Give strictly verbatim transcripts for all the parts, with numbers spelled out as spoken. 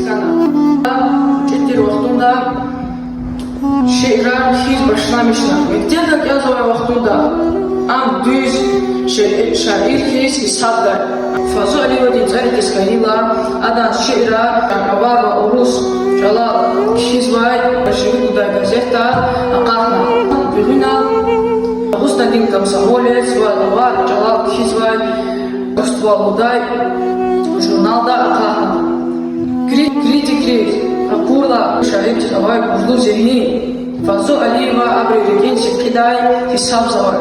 Кьван тир вахтунда шиирар кхьиз башламишна. Мектебда кӀелзавай вахтунда ам дуьз ши-, шаир хьиз гьисабдай. Фазу Алиевадин цӀарикӀиз хьайила, адан шиирар авар ва урус чӀалал кхьизвай, большевик лугьудай газетда акъатна. Гуьгъуьнал Дагъустандин комсомолец ва авар чӀалал кхьизвай, урусвал лугьудай журналда акъатна. Кри-, критикри акурла, шаирдиз авай гужлу зегьни Фазу Алиева абурун рикӀин сидкьидай гьисабзавай.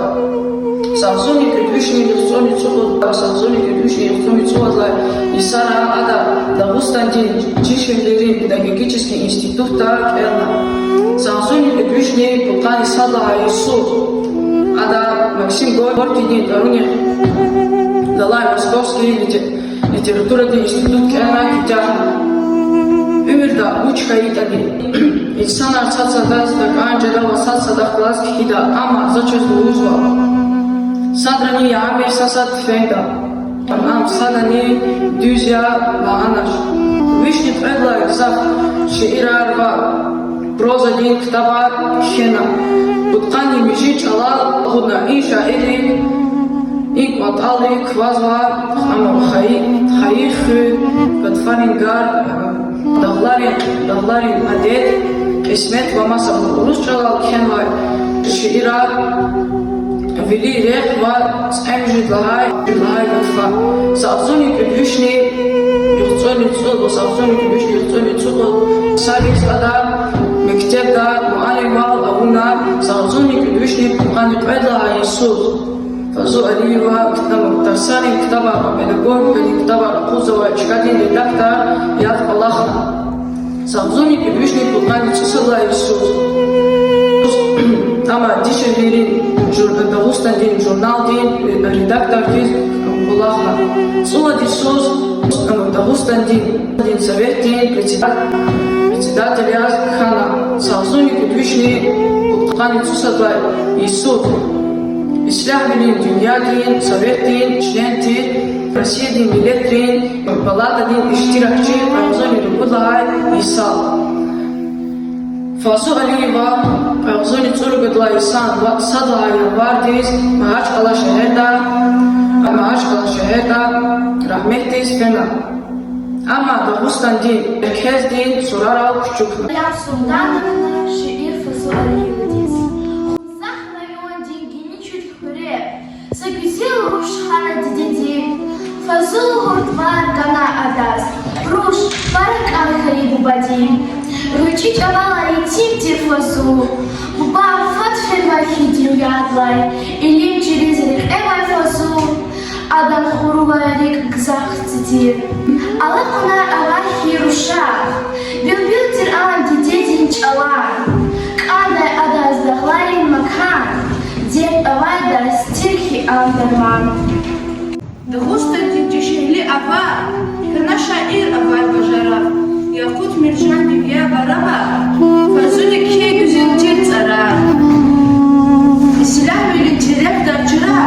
Агъзурни кӀуьд вишни яхцӀурни цӀукьуд, агъзурни кӀуьд вишни яхцӀурни цӀувад лагьай йисара ада Дагъустандин дишегьлийрин педагогический институтда кӀелна. Агъзурни кӀуьд вишни пудкъанни сад лагьай йисуз ада Максим Горькийдин тӀварунихъ галай Московский лите-, литературадин институт кӀелна, куьтягьна. Уьмуьрда вуч хьайитӀани, инсанар сад-садаз такӀан жеда ва сад-садахъ галаз кхьида, амма за чаз лугьузва: садрани ягъамир са-сад фенда, ам садани дуьз я лагьанач. Вишни кьвед лагьай гзаф шиирар ва прозадин ктабар кхьена. Пудкъанни мижи чӀалал акъудна и шаирри, и кӀватӀалри квазва, ам хайи, хайи хуьр, гатфарин гар, дагъларин, дагъларин адет, кьисмет ва масабур. Урус чӀалал кхьенвай шиирар Вили рехъ ва цӀемуьжуьд лагьай, лагьай гатфар. Агъзурни кӀуьд вишни яхцӀурни цӀу-, агъзурни кӀуьд вишни яхцӀурни цӀукьуд йисариз ада мектебда муаллимвал авуна, агъзурни кӀуьд вишни пудкъанни кьвед лагьай йисуз Фазу Алиева ктаб-, тарсарин ктабар ва педагогикадин ктабар акъудзавай чкадин редактор яз кӀвалахна. Агъзурни кӀуьд вишни пудкъанни цӀусад лагьай йисуз ам дишегьлийрин жур-, Дагъустандин журналдин редактор хьиз кӀвалахна. ЦӀувад йисуз ам Дагъустандин, дин советдин председа-, председатель яз хьана. Агъзурни кӀуьд вишни пудкъанни цӀусад лагьай йисуз ислягьвилин дуьньядин советдин член тир, Россиядин миллетрин палатадин иштиракчи, агъзурни ругуд лагьай йисал. Фазу Алиева агъзурни цӀуругуд лагьай йисан ва сад лагьай январдиз Магьачкъала шегьерда, Магьачкъала шегьерда рагьметдиз фена. Амма Дагъустандин меркездин сурарал кучукна. Марьям Султановна, шиир Фазу Алиевадиз. Хунзах райондин Геничуьл хуьре са гуьзел руш хьана дидедив. Фазу лугьудай тӀвар гана адаз, руш пара кӀан хьайи бубадив. ГъвечӀи чӀавалай етим тир Фазу, буба фад фенвай хьи дуьньядилай, илим чириз рекьевай Фазу, адан хурувай рикӀ гзаф хци тир. Алакьунар авай хьи рушар, билбил тир ам дидедин чӀалар, кӀандай адаз дагъларин макан, дерт авайдаз тир хьи ам дарман. Дагъустандин дишегьли авай, хьана шаир авай бажарагъ, якъут мержандив я барабар, Фазуни кхьей гуьзел тир цӀарар. Ислягьвилин терефдар чара,